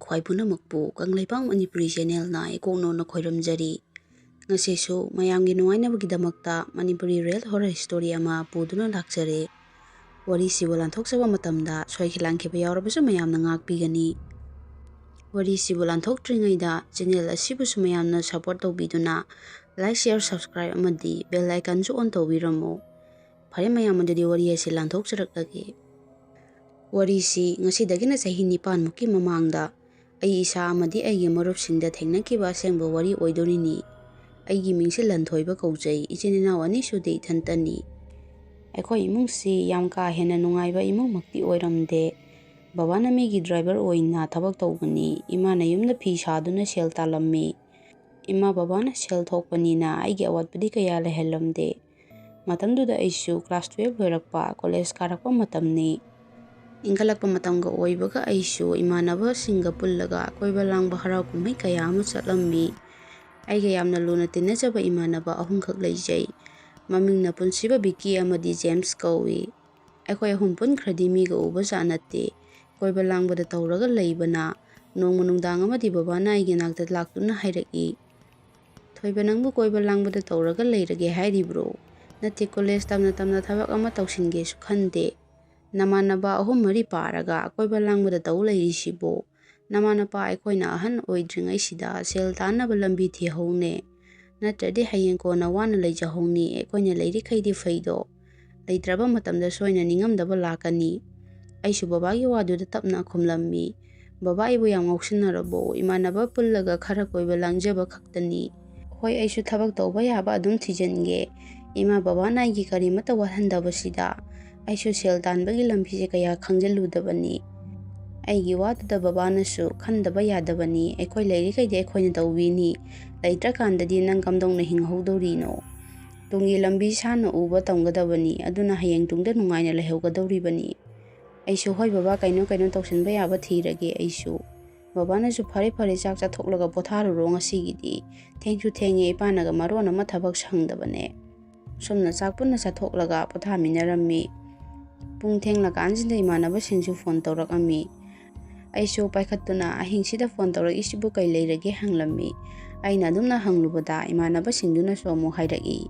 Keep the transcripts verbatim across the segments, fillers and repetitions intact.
ꯈ꯭ꯋꯥꯏ ꯄꯨꯝꯅꯃꯛꯄꯨ ꯀꯪꯂꯩꯄꯥꯛ ꯃꯅꯤꯄꯨꯔꯤ ꯆꯦꯅꯦꯜꯅ ꯏꯀꯣꯛꯅꯣꯅ ꯈꯣꯏꯔꯝꯖꯔꯤ꯫ ꯉꯁꯤꯁꯨ ꯃꯌꯥꯝꯒꯤ ꯅꯨꯡꯉꯥꯏꯅꯕꯒꯤꯗꯃꯛꯇ ꯃꯅꯤꯄꯨꯔꯤ ꯔꯤꯌꯦꯜ ꯍꯣꯔꯔ ꯁ꯭ꯇꯣꯔꯤ ꯑꯃ ꯄꯨꯗꯨꯅ ꯂꯥꯛꯆꯔꯦ꯫ ꯋꯥꯔꯤꯁꯤꯕꯨ ꯂꯥꯟꯊꯣꯛꯆꯕ ꯃꯇꯝꯗ ꯁꯣꯏꯈꯤ ꯂꯥꯟꯈꯤꯕ ꯌꯥꯎꯔꯕꯁꯨ ꯃꯌꯥꯝꯅ ꯉꯥꯛꯄꯤꯒꯅꯤ꯫ ꯋꯥꯔꯤꯁꯤꯕꯨ ꯂꯥꯟꯊꯣꯛꯇ꯭ꯔꯤꯉꯩꯗ ꯆꯦꯅꯦꯜ ꯑꯁꯤꯕꯨꯁꯨ ꯃꯌꯥꯝꯅ ꯁꯄꯣꯔꯠ ꯇꯧꯕꯤꯗꯨꯅ ꯂꯥꯏꯛ, ꯁꯤꯌꯔ, ꯁꯕꯁꯀ꯭ꯔꯥꯏꯕ ꯑꯃꯗꯤ ꯕꯦꯜ ꯑꯥꯏꯀꯟꯁꯨ ꯑꯣꯟ ꯇꯧꯕꯤꯔꯝꯃꯨ꯫ ꯐꯔꯦ ꯃꯌꯥꯝ, ꯑꯗꯨꯗꯤ ꯋꯥꯔꯤ ꯑꯁꯤ ꯂꯥꯟꯊꯣꯛꯆꯔꯛꯂꯒꯦ꯫ ꯋꯥꯔꯤꯁꯤ ꯉꯁꯤꯗꯒꯤꯅ ꯆꯍꯤ ꯅꯤꯄꯥꯟꯃꯨꯛꯀꯤ ꯃꯃꯥꯡꯗ ꯑꯩ ꯏꯁꯥ ꯑꯃꯗꯤ ꯑꯩꯒꯤ ꯃꯔꯨꯞꯁꯤꯡꯗ ꯊꯦꯡꯅꯈꯤꯕ ꯑꯁꯦꯡꯕ ꯋꯥꯔꯤ ꯑꯣꯏꯗꯣꯔꯤꯅꯤ꯫ ꯑꯩꯒꯤ ꯃꯤꯡꯁꯤ ꯂꯟꯊꯣꯏꯕ ꯀꯧꯖꯩ, ꯏꯆꯤꯟ ꯏꯅꯥꯎ ꯑꯅꯤ ꯁꯨꯗꯦ, ꯏꯊꯟꯇꯅꯤ꯫ ꯑꯩꯈꯣꯏ ꯏꯃꯨꯡꯁꯤ ꯌꯥꯝ ꯀꯥ ꯍꯦꯟꯅ ꯅꯨꯡꯉꯥꯏꯕ ꯏꯃꯨꯡꯃꯛꯇꯤ ꯑꯣꯏꯔꯝꯗꯦ꯫ ꯕꯕꯥꯅ ꯃꯤꯒꯤ ꯗ꯭ꯔꯥꯏꯚꯔ ꯑꯣꯏꯅ ꯊꯕꯛ ꯇꯧꯕꯅꯤ, ꯏꯃꯥꯅ ꯌꯨꯝꯗ ꯐꯤ ꯁꯥꯗꯨꯅ ꯁꯦꯜ ꯇꯥꯜꯂꯝꯃꯤ꯫ ꯏꯃꯥ ꯕꯕꯥꯅ ꯁꯦꯜ ꯊꯣꯛꯄꯅꯤꯅ ꯑꯩꯒꯤ ꯑꯋꯥꯠꯄꯗꯤ ꯀꯌꯥ ꯂꯩꯍꯜꯂꯝꯗꯦ꯫ ꯃꯇꯝꯗꯨꯗ ꯑꯩꯁꯨ ꯀ꯭ꯂꯥꯁ ꯇꯨꯌꯦꯜꯐ ꯂꯣꯏꯔꯛꯄ, ꯀꯣꯂꯦꯖ ꯀꯥꯔꯛꯄ ꯃꯇꯝꯅꯤ꯫ ꯏꯟꯈꯠꯂꯛꯄ ꯃꯇꯝꯒ ꯑꯣꯏꯕꯒ ꯑꯩꯁꯨ ꯏꯃꯥꯟꯅꯕꯁꯤꯡꯒ ꯄꯨꯜꯂꯒ ꯀꯣꯏꯕ ꯂꯥꯡꯕ, ꯍꯔꯥꯎ ꯀꯨꯝꯍꯩ ꯀꯌꯥ ꯑꯃ ꯆꯠꯂꯝꯃꯤ꯫ ꯑꯩꯒ ꯌꯥꯝꯅ ꯂꯨꯅ ꯇꯤꯟꯅꯖꯕ ꯏꯃꯥꯟꯅꯕ ꯑꯍꯨꯝꯈꯛ ꯂꯩꯖꯩ꯫ ꯃꯃꯤꯡꯅ ꯄꯨꯟꯁꯤꯕ, ꯕꯤꯀꯤ ꯑꯃꯗꯤ ꯖꯦꯝꯁ ꯀꯧꯏ꯫ ꯑꯩꯈꯣꯏ ꯑꯍꯨꯝ ꯄꯨꯟꯈ꯭ꯔꯗꯤ ꯃꯤꯒ ꯎꯕ ꯖꯥꯠ ꯅꯠꯇꯦ꯫ ꯀꯣꯏꯕ ꯂꯥꯡꯕꯗ ꯇꯧꯔꯒ ꯂꯩꯕꯅ꯫ ꯅꯣꯡꯃ ꯅꯨꯡꯗꯥꯡ ꯑꯃꯗꯤ ꯕꯕꯥꯅ ꯑꯩꯒꯤ ꯅꯥꯛꯇ ꯂꯥꯛꯇꯨꯅ ꯍꯥꯏꯔꯛꯏ, "ꯊꯣꯏꯕ, ꯅꯪꯕꯨ ꯀꯣꯏꯕ ꯂꯥꯡꯕꯗ ꯇꯧꯔꯒ ꯂꯩꯔꯒꯦ ꯍꯥꯏꯔꯤꯕ꯭ꯔꯣ? ꯅꯠꯇꯦ, ꯀꯣꯂꯦꯖ ꯇꯝꯅ ꯇꯝꯅ ꯊꯕꯛ ꯑꯃ ꯇꯧꯁꯤꯟꯒꯦꯁꯨ ꯈꯟꯗꯦ꯫ ꯅꯃꯥꯟꯅꯕ ꯑꯍꯨꯝ ꯃꯔꯤ ꯄꯥꯔꯒ ꯀꯣꯏꯕ ꯂꯥꯡꯕꯗ ꯇꯧ ꯂꯩꯔꯤꯁꯤꯕꯣ? ꯅꯃꯥꯅꯄꯥ ꯑꯩꯈꯣꯏꯅ ꯑꯍꯟ ꯑꯣꯏꯗ꯭ꯔꯤꯉꯩꯁꯤꯗ ꯁꯦꯜ ꯇꯥꯟꯅꯕ ꯂꯝꯕꯤ ꯊꯤꯍꯧꯅꯦ꯫ ꯅꯠꯇ꯭ꯔꯗꯤ ꯍꯌꯦꯡ ꯀꯣꯟꯅ ꯋꯥꯅ ꯂꯩꯖꯍꯧꯅꯤ꯫ ꯑꯩꯈꯣꯏꯅ ꯂꯩꯔꯤꯈꯩꯗꯤ ꯐꯩꯗꯣ꯫ ꯂꯩꯇ꯭ꯔꯕ ꯃꯇꯝꯗ ꯁꯣꯏꯅ ꯅꯤꯡꯉꯝꯗꯕ ꯂꯥꯛꯀꯅꯤ꯫" ꯑꯩꯁꯨ ꯕꯕꯥꯒꯤ ꯋꯥꯗꯨꯗ ꯇꯞꯅ ꯈꯨꯝꯂꯝꯃꯤ꯫ "ꯕꯕꯥ, ꯑꯩꯕꯨ ꯌꯥꯝ ꯉꯥꯎꯁꯤꯟꯅꯔꯕꯣ? ꯏꯃꯥꯟꯅꯕ ꯄꯨꯜꯂꯒ ꯈꯔ ꯀꯣꯏꯕ ꯂꯥꯡꯖꯕ ꯈꯛꯇꯅꯤ꯫ ꯍꯣꯏ, ꯑꯩꯁꯨ ꯊꯕꯛ ꯇꯧꯕ ꯌꯥꯕ ꯑꯗꯨꯝ ꯊꯤꯖꯤꯟꯒꯦ꯫ ꯏꯃꯥ ꯕꯕꯥꯅ ꯑꯩꯒꯤ ꯀꯔꯤꯃꯠꯇ ꯋꯥꯠꯍꯟꯗꯕꯁꯤꯗ ꯑꯩꯁꯨ ꯁꯦꯜ ꯇꯥꯟꯕꯒꯤ ꯂꯝꯕꯤꯁꯦ ꯀꯌꯥ ꯈꯪꯖꯤꯜꯂꯨꯗꯕꯅꯤ꯫" ꯑꯩꯒꯤ ꯋꯥꯗꯨꯗ ꯕꯕꯥꯅꯁꯨ, "ꯈꯟꯗꯕ ꯌꯥꯗꯕꯅꯤ, ꯑꯩꯈꯣꯏ ꯂꯩꯔꯤꯈꯩꯗꯤ ꯑꯩꯈꯣꯏꯅ ꯇꯧꯕꯤꯅꯤ, ꯂꯩꯇ꯭ꯔꯀꯥꯟꯗꯗꯤ ꯅꯪ ꯀꯝꯗꯧꯅ ꯍꯤꯡꯍꯧꯗꯧꯔꯤꯅꯣ? ꯇꯨꯡꯒꯤ ꯂꯝꯕꯤ ꯁꯥꯟꯅ ꯎꯕ ꯇꯝꯒꯗꯕꯅꯤ, ꯑꯗꯨꯅ ꯍꯌꯦꯡ ꯇꯨꯡꯗ ꯅꯨꯡꯉꯥꯏꯅ ꯂꯩꯍꯧꯒꯗꯧꯔꯤꯕꯅꯤ꯫" ꯑꯩꯁꯨ, "ꯍꯣꯏ ꯕꯕꯥ, ꯀꯩꯅꯣ ꯀꯩꯅꯣ ꯇꯧꯁꯤꯟꯕ ꯌꯥꯕ ꯊꯤꯔꯒꯦ ꯑꯩꯁꯨ꯫" ꯕꯕꯥꯅꯁꯨ, "ꯐꯔꯦ ꯐꯔꯦ, ꯆꯥꯛ ꯆꯥꯊꯣꯛꯂꯒ ꯄꯣꯊꯥꯔꯨꯔꯣ ꯉꯁꯤꯒꯤꯗꯤ꯫ ꯊꯦꯡꯁꯨ ꯊꯦꯡꯉꯦ, ꯏꯄꯥꯅꯒ ꯃꯔꯣꯟ ꯑꯃ ꯊꯕꯛ ꯁꯪꯗꯕꯅꯦ꯫" ꯁꯣꯝꯅ ꯆꯥꯛ ꯄꯨꯟꯅ ꯆꯥꯊꯣꯛꯂꯒ ꯄꯣꯊꯥꯃꯤꯟꯅꯔꯝꯃꯤ꯫ ꯄꯨꯡ ꯊꯦꯡꯂꯀꯥꯟꯁꯤꯗ ꯏꯃꯥꯟꯅꯕꯁꯤꯡꯁꯨ ꯐꯣꯟ ꯇꯧꯔꯛꯑꯝꯃꯤ꯫ ꯑꯩꯁꯨ ꯄꯥꯏꯈꯠꯇꯨꯅ "ꯑꯍꯤꯡꯁꯤꯗ ꯐꯣꯟ ꯇꯧꯔꯛꯏꯁꯤꯕꯨ ꯀꯩ ꯂꯩꯔꯒꯦ?" ꯍꯪꯂꯝꯃꯤ꯫ ꯑꯩꯅ ꯑꯗꯨꯝꯅ ꯍꯪꯂꯨꯕꯗ ꯏꯃꯥꯟꯅꯕꯁꯤꯡꯗꯨꯅꯁꯨ ꯑꯃꯨꯛ ꯍꯥꯏꯔꯛꯏ,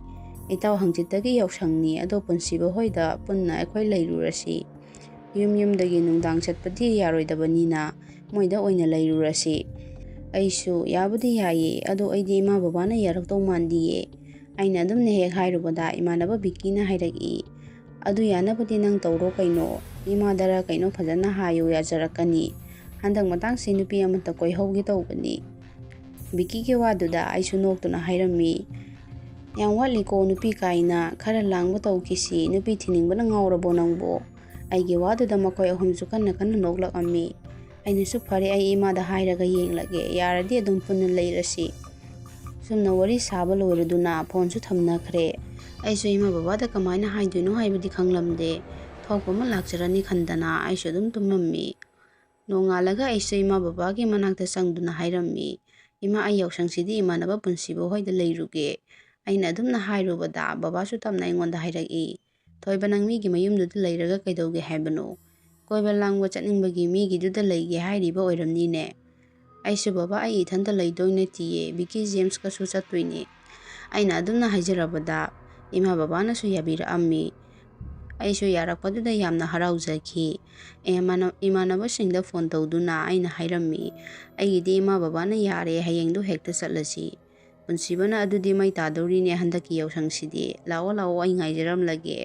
"ꯏꯇꯥꯎ ꯍꯪꯆꯤꯠꯇꯒꯤ ꯌꯥꯎꯁꯪꯅꯤ, ꯑꯗꯣ ꯄꯨꯟꯁꯤꯕ ꯍꯣꯏꯗ ꯄꯨꯟꯅ ꯑꯩꯈꯣꯏ ꯂꯩꯔꯨꯔꯁꯤ꯫ ꯌꯨꯝ ꯌꯨꯝꯗꯒꯤ ꯅꯨꯡꯗꯥꯡ ꯆꯠꯄꯗꯤ ꯌꯥꯔꯣꯏꯗꯕꯅꯤꯅ ꯃꯣꯏꯗ ꯑꯣꯏꯅ ꯂꯩꯔꯨꯔꯁꯤ꯫" ꯑꯩꯁꯨ "ꯌꯥꯕꯨꯗꯤ ꯌꯥꯏꯌꯦ, ꯑꯗꯣ ꯑꯩꯗꯤ ꯏꯃꯥ ꯕꯕꯥꯅ ꯌꯥꯔꯛꯇꯧ ꯃꯥꯟꯗꯤꯌꯦ꯫" ꯑꯩꯅ ꯑꯗꯨꯝꯅ ꯍꯦꯛ ꯍꯥꯏꯔꯨꯕꯗ ꯏꯃꯥꯟꯅꯕ ꯕꯤꯀꯤꯅ ꯍꯥꯏꯔꯛꯏ, "ꯑꯗꯨ ꯌꯥꯅꯕꯗꯤ ꯅꯪ ꯇꯧꯔꯣ ꯀꯩꯅꯣ, ꯏꯃꯥꯗꯔ ꯀꯩꯅꯣ ꯐꯖꯅ ꯍꯥꯏꯌꯨ, ꯌꯥꯖꯔꯛꯀꯅꯤ꯫ ꯍꯟꯗꯛ ꯃꯇꯥꯡꯁꯤ ꯅꯨꯄꯤ ꯑꯃꯠꯇ ꯀꯣꯏꯍꯧꯒꯦ ꯇꯧꯕꯅꯤ꯫" ꯕꯤꯀꯤꯒꯤ ꯋꯥꯗꯨꯗ ꯑꯩꯁꯨ ꯅꯣꯛꯇꯨꯅ ꯍꯥꯏꯔꯝꯃꯤ, "ꯌꯥꯝ ꯋꯥꯠꯂꯤꯀꯣ ꯅꯨꯄꯤ ꯀꯥꯏꯅ, ꯈꯔ ꯂꯥꯡꯕ ꯇꯧꯈꯤꯁꯤ, ꯅꯨꯄꯤ ꯊꯤꯅꯤꯡꯕꯅ ꯉꯥꯎꯔꯕꯣ ꯅꯪꯕꯣ?" ꯑꯩꯒꯤ ꯋꯥꯗꯨꯗ ꯃꯈꯣꯏ ꯑꯍꯨꯝꯁꯨ ꯀꯟꯅ ꯀꯟꯅ ꯅꯣꯛꯂꯛꯑꯝꯃꯤ꯫ ꯑꯩꯅꯁꯨ "ꯐꯔꯦ, ꯑꯩ ꯏꯃꯥꯗ ꯍꯥꯏꯔꯒ ꯌꯦꯡꯂꯒꯦ, ꯌꯥꯔꯗꯤ ꯑꯗꯨꯝ ꯄꯨꯟꯅ ꯂꯩꯔꯁꯤ꯫" ꯁꯨꯝꯅ ꯋꯥꯔꯤ ꯁꯥꯕ ꯂꯣꯏꯔꯗꯨꯅ ꯐꯣꯟꯁꯨ ꯊꯝꯅꯈ꯭ꯔꯦ꯫ ꯑꯩꯁꯨ ꯏꯃꯥ ꯕꯕꯥꯗ ꯀꯃꯥꯏꯅ ꯍꯥꯏꯗꯣꯏꯅꯣ ꯍꯥꯏꯕꯗꯤ ꯈꯪꯂꯝꯗꯦ꯫ ꯊꯣꯛꯄ ꯑꯃ ꯂꯥꯛꯆꯔꯅꯤ ꯈꯟꯗꯅ ꯑꯩꯁꯨ ꯑꯗꯨꯝ ꯇꯨꯝꯃꯝꯃꯤ꯫ ꯅꯣꯡꯉꯥꯜꯂꯒ ꯑꯩꯁꯨ ꯏꯃꯥ ꯕꯕꯥꯒꯤ ꯃꯅꯥꯛꯇ ꯆꯪꯗꯨꯅ ꯍꯥꯏꯔꯝꯃꯤ, "ꯏꯃꯥ, ꯑꯩ ꯌꯥꯎꯁꯪꯁꯤꯗꯤ ꯏꯃꯥꯟꯅꯕ ꯄꯨꯟꯁꯤꯕ ꯍꯣꯏꯗ ꯂꯩꯔꯨꯒꯦ꯫" ꯑꯩꯅ ꯑꯗꯨꯝꯅ ꯍꯥꯏꯔꯨꯕꯗ ꯕꯕꯥꯁꯨ ꯇꯞꯅ ꯑꯩꯉꯣꯟꯗ ꯍꯥꯏꯔꯛꯏ, "ꯊꯣꯏꯕ, ꯅꯪ ꯃꯤꯒꯤ ꯃꯌꯨꯝꯗꯨꯗ ꯂꯩꯔꯒ ꯀꯩꯗꯧꯒꯦ ꯍꯥꯏꯕꯅꯣ? ꯀꯣꯏꯕ ꯂꯥꯡꯕ ꯆꯠꯅꯤꯡꯕꯒꯤ ꯃꯤꯒꯤꯗꯨꯗ ꯂꯩꯒꯦ ꯍꯥꯏꯔꯤꯕ ꯑꯣꯏꯔꯝꯅꯤꯅꯦ?" "ꯑꯩꯁꯨ ꯕꯕꯥ, ꯑꯩ ꯏꯊꯟꯇ ꯂꯩꯗꯣꯏ ꯅꯠꯇꯤꯌꯦ, ꯕꯤꯀꯤ ꯖꯦꯝꯁꯀꯁꯨ ꯆꯠꯇꯣꯏꯅꯦ꯫" ꯑꯩꯅ ꯑꯗꯨꯝꯅ ꯍꯥꯏꯖꯔꯕꯗ ꯏꯃꯥ ꯕꯕꯥꯅꯁꯨ ꯌꯥꯕꯤꯔꯛꯑꯝꯃꯤ꯫ ꯑꯩꯁꯨ ꯌꯥꯔꯛꯄꯗꯨꯗ ꯌꯥꯝꯅ ꯍꯔꯥꯎꯖꯈꯤ꯫ ꯑꯦ, ꯃꯥꯅ-, ꯏꯃꯥꯟꯅꯕꯁꯤꯡꯗ ꯐꯣꯟ ꯇꯧꯗꯨꯅ ꯑꯩꯅ ꯍꯥꯏꯔꯝꯃꯤ, "ꯑꯩꯒꯤꯗꯤ ꯏꯃꯥ ꯕꯕꯥꯅ ꯌꯥꯔꯦ, ꯍꯌꯦꯡꯗꯣ ꯍꯦꯛꯇ ꯆꯠꯂꯁꯤ꯫" ꯄꯨꯟꯁꯤꯕꯅ "ꯑꯗꯨꯗꯤ ꯃꯩ ꯇꯥꯗꯧꯔꯤꯅꯦ ꯍꯟꯗꯛꯀꯤ ꯌꯥꯎꯁꯪꯁꯤꯗꯤ꯫ ꯂꯥꯛꯑꯣ, ꯂꯥꯛꯑꯣ, ꯑꯩ ꯉꯥꯏꯖꯔꯝꯂꯒꯦ꯫"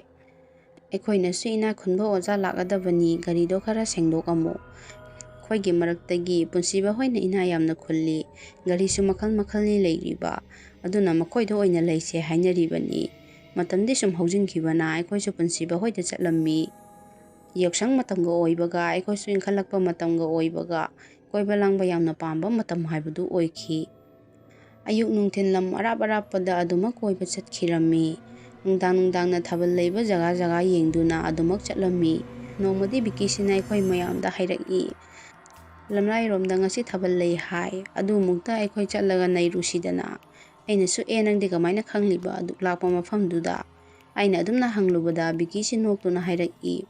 ꯑꯩꯈꯣꯏꯅꯁꯨ ꯏꯅꯥꯛ ꯈꯨꯟꯕ ꯑꯣꯖꯥ ꯂꯥꯛꯀꯗꯕꯅꯤ, ꯒꯥꯔꯤꯗꯣ ꯈꯔ ꯁꯦꯡꯗꯣꯛꯑꯝꯃꯣ꯫ ꯑꯩꯈꯣꯏꯒꯤ ꯃꯔꯛꯇꯒꯤ ꯄꯨꯟꯁꯤꯕ ꯍꯣꯏꯅ ꯏꯅꯥ ꯌꯥꯝꯅ ꯈꯨꯜꯂꯤ꯫ ꯒꯥꯔꯤꯁꯨ ꯃꯈꯜ ꯃꯈꯜꯅꯤ ꯂꯩꯔꯤꯕ, ꯑꯗꯨꯅ ꯃꯈꯣꯏꯗ ꯑꯣꯏꯅ ꯂꯩꯁꯦ ꯍꯥꯏꯅꯔꯤꯕꯅꯤ꯫ ꯃꯇꯝꯗꯤ ꯁꯨꯝ ꯍꯧꯖꯤꯟꯈꯤꯕꯅ ꯑꯩꯈꯣꯏꯁꯨ ꯄꯨꯟꯁꯤꯕ ꯍꯣꯏꯗ ꯆꯠꯂꯝꯃꯤ꯫ ꯌꯥꯎꯁꯪ ꯃꯇꯝꯒ ꯑꯣꯏꯕꯒ ꯑꯩꯈꯣꯏꯁꯨ ꯏꯟꯈꯠꯂꯛꯄ ꯃꯇꯝꯒ ꯑꯣꯏꯕꯒ ꯀꯣꯏꯕ ꯂꯥꯡꯕ ꯌꯥꯝꯅ ꯄꯥꯝꯕ ꯃꯇꯝ ꯍꯥꯏꯕꯗꯨ ꯑꯣꯏꯈꯤ꯫ ꯑꯌꯨꯛ ꯅꯨꯡꯊꯤꯜ ꯂꯝ ꯑꯔꯥꯞ ꯑꯔꯥꯞꯄꯗ ꯑꯗꯨꯃꯛ ꯀꯣꯏꯕ ꯆꯠꯈꯤꯔꯝꯃꯤ꯫ ꯅꯨꯡꯗꯥꯡ ꯅꯨꯡꯗꯥꯡꯅ ꯊꯥꯕꯜ ꯂꯩꯕ ꯖꯒꯥ ꯖꯒꯥ ꯌꯦꯡꯗꯨꯅ ꯑꯗꯨꯃꯛ ꯆꯠꯂꯝꯃꯤ꯫ ꯅꯣꯡꯃꯗꯤ ꯕꯤꯀꯤꯁꯤꯅ ꯑꯩꯈꯣꯏ ꯃꯌꯥꯝꯗ ꯍꯥꯏꯔꯛꯏ, "ꯂꯝꯂꯥꯏꯔꯣꯝꯗ ꯉꯁꯤ ꯊꯥꯕꯜ ꯂꯩ ꯍꯥꯏ, ꯑꯗꯨꯃꯨꯛꯇ ꯑꯩꯈꯣꯏ ꯆꯠꯂꯒ ꯅꯩꯔꯨꯁꯤꯗꯅ꯫" ꯑꯩꯅꯁꯨ, "ꯑꯦ, ꯅꯪꯗꯤ ꯀꯃꯥꯏꯅ ꯈꯪꯂꯤꯕ ꯑꯗꯨꯛ ꯂꯥꯞꯄ ꯃꯐꯝꯗꯨꯗ?" ꯑꯩꯅ ꯑꯗꯨꯝꯅ ꯍꯪꯂꯨꯕꯗ ꯕꯤꯀꯤꯁꯤ ꯅꯣꯛꯇꯨꯅ ꯍꯥꯏꯔꯛꯏ,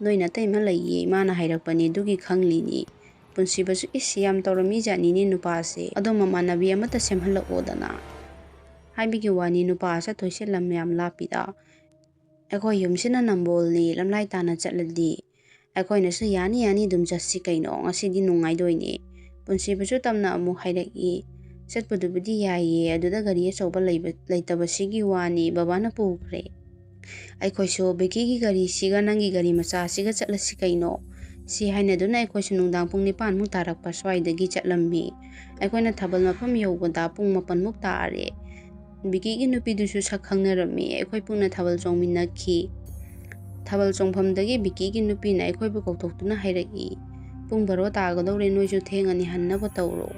"ꯅꯣꯏ ꯅꯇꯩꯃ ꯂꯩꯌꯦ, ꯃꯥꯅ ꯍꯥꯏꯔꯛꯄꯅꯤ, ꯑꯗꯨꯒꯤ ꯈꯪꯂꯤꯅꯤ꯫ ꯄꯨꯟꯁꯤꯕꯁꯨ, "ꯏꯁ, ꯌꯥꯝ ꯇꯧꯔꯝꯃꯤ ꯖꯥꯠꯅꯤꯅꯦ ꯅꯨꯄꯥꯁꯦ, ꯑꯗꯣ ꯃꯃꯥꯟꯅꯕꯤ ꯑꯃꯠꯇ ꯁꯦꯝꯍꯜꯂꯛꯑꯣꯗꯅ" ꯍꯥꯏꯕꯒꯤ ꯋꯥꯅꯤ꯫ ꯅꯨꯄꯥ ꯆꯠꯇꯣꯏꯁꯦ ꯂꯝ ꯌꯥꯝ ꯂꯥꯞꯄꯤꯗ꯫ ꯑꯩꯈꯣꯏ ꯌꯨꯝꯁꯤꯅ ꯅꯝꯕꯣꯜꯅꯤ, ꯂꯝꯂꯥꯏ ꯇꯥꯅ ꯆꯠꯂꯗꯤ꯫ ꯑꯩꯈꯣꯏꯅꯁꯨ "ꯌꯥꯅꯤ, ꯌꯥꯅꯤ, ꯑꯗꯨꯝ ꯆꯠꯁꯤ ꯀꯩꯅꯣ, ꯉꯁꯤꯗꯤ ꯅꯨꯡꯉꯥꯏꯗꯣꯏꯅꯦ"꯫ ꯄꯨꯟꯁꯤꯕꯁꯨ ꯇꯞꯅ ꯑꯃꯨꯛ ꯍꯥꯏꯔꯛꯏ, "ꯆꯠꯄꯗꯨꯕꯨꯗꯤ ꯌꯥꯏꯌꯦ, ꯑꯗꯨꯗ ꯒꯥꯔꯤ ꯑꯆꯧꯕ ꯂꯩꯕ-, ꯂꯩꯇꯕꯁꯤꯒꯤ ꯋꯥꯅꯤ, ꯕꯕꯥꯅ ꯄꯨꯈ꯭ꯔꯦ"꯫ ꯑꯩꯈꯣꯏꯁꯨ "ꯕꯤꯀꯤꯒꯤ ꯒꯥꯔꯤꯁꯤꯒ ꯅꯪꯒꯤ ꯒꯥꯔꯤ ꯃꯆꯥꯁꯤꯒ ꯆꯠꯂꯁꯤ ꯀꯩꯅꯣ"꯫ ꯁꯤ ꯍꯥꯏꯅꯗꯨꯅ ꯑꯩꯈꯣꯏꯁꯨ ꯅꯨꯡꯗꯥꯡ ꯄꯨꯡ ꯅꯤꯄꯥꯟꯃꯨꯛ ꯇꯥꯔꯛꯄ ꯁ꯭ꯋꯥꯏꯗꯒꯤ ꯆꯠꯂꯝꯃꯤ꯫ ꯑꯩꯈꯣꯏꯅ ꯊꯥꯕꯜ ꯃꯐꯝ ꯌꯧꯕꯗ ꯄꯨꯡ ꯃꯥꯄꯟꯃꯨꯛ ꯇꯥꯔꯦ꯫ ꯕꯤꯀꯤꯒꯤ ꯅꯨꯄꯤꯗꯨꯁꯨ ꯁꯛ ꯈꯪꯅꯔꯝꯃꯤ꯫ ꯑꯩꯈꯣꯏ ꯄꯨꯟꯅ ꯊꯥꯕꯜ ꯆꯣꯡꯃꯤꯟꯅꯈꯤ꯫ ꯊꯥꯕꯜ ꯆꯣꯡꯐꯝꯗꯒꯤ ꯕꯤꯀꯤꯒꯤ ꯅꯨꯄꯤꯅ ꯑꯩꯈꯣꯏꯕꯨ ꯀꯧꯊꯣꯛꯇꯨꯅ ꯍꯥꯏꯔꯛꯏ, "ꯄꯨꯡ ꯕꯥꯔꯣ ꯇꯥꯒꯗꯧꯔꯦ, ꯅꯣꯏꯁꯨ ꯊꯦꯡꯉꯅꯤ, ꯍꯟꯅꯕ ꯇꯧꯔꯣ"꯫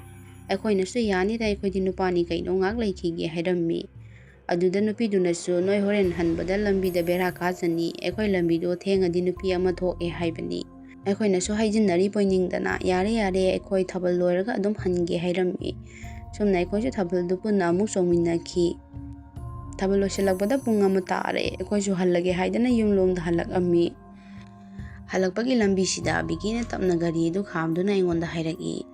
ꯑꯩꯈꯣꯏꯅꯁꯨ "ꯌꯥꯅꯤꯗ, ꯑꯩꯈꯣꯏꯗꯤ ꯅꯨꯄꯥꯅꯤ ꯀꯩꯅꯣ, ꯉꯥꯛ ꯂꯩꯈꯤꯒꯦ" ꯍꯥꯏꯔꯝꯃꯤ꯫ ꯑꯗꯨꯗ ꯅꯨꯄꯤꯗꯨꯅꯁꯨ, "ꯅꯣꯏ ꯍꯣꯔꯦꯟ ꯍꯟꯕꯗ ꯂꯝꯕꯤꯗ ꯕꯦꯔꯥ ꯀꯥꯖꯅꯤ, ꯑꯩꯈꯣꯏ ꯂꯝꯕꯤꯗꯣ ꯊꯦꯡꯉꯗꯤ ꯅꯨꯄꯤ ꯑꯃ ꯊꯣꯛꯑꯦ" ꯍꯥꯏꯕꯅꯤ꯫ ꯑꯩꯈꯣꯏꯅꯁꯨ ꯍꯥꯏꯖꯤꯟꯅꯔꯤꯕꯣꯏ ꯅꯤꯡꯗꯅ, "ꯌꯥꯔꯦ, ꯌꯥꯔꯦ, ꯑꯩꯈꯣꯏ ꯊꯥꯕꯜ ꯂꯣꯏꯔꯒ ꯑꯗꯨꯝ ꯍꯟꯒꯦ" ꯍꯥꯏꯔꯝꯃꯤ꯫ ꯁꯨꯝꯅ ꯑꯩꯈꯣꯏꯁꯨ ꯊꯥꯕꯜꯗꯨ ꯄꯨꯟꯅ ꯑꯃꯨꯛ ꯆꯣꯡꯃꯤꯟꯅꯈꯤ꯫ ꯊꯥꯕꯜ ꯂꯣꯏꯁꯤꯜꯂꯛꯄꯗ ꯄꯨꯡ ꯑꯃ ꯇꯥꯔꯦ꯫ ꯑꯩꯈꯣꯏꯁꯨ ꯍꯜꯂꯒꯦ ꯍꯥꯏꯗꯅ ꯌꯨꯝꯂꯣꯝꯗ ꯍꯜꯂꯛꯑꯝꯃꯤ꯫ ꯍꯜꯂꯛꯄꯒꯤ ꯂꯝꯕꯤꯁꯤꯗ ꯕꯤꯀꯤꯅ ꯇꯞꯅ ꯒꯥꯔꯤ ꯑꯗꯨ ꯈꯥꯝꯗꯨꯅ ꯑꯩꯉꯣꯟꯗ ꯍꯥꯏꯔꯛꯏ,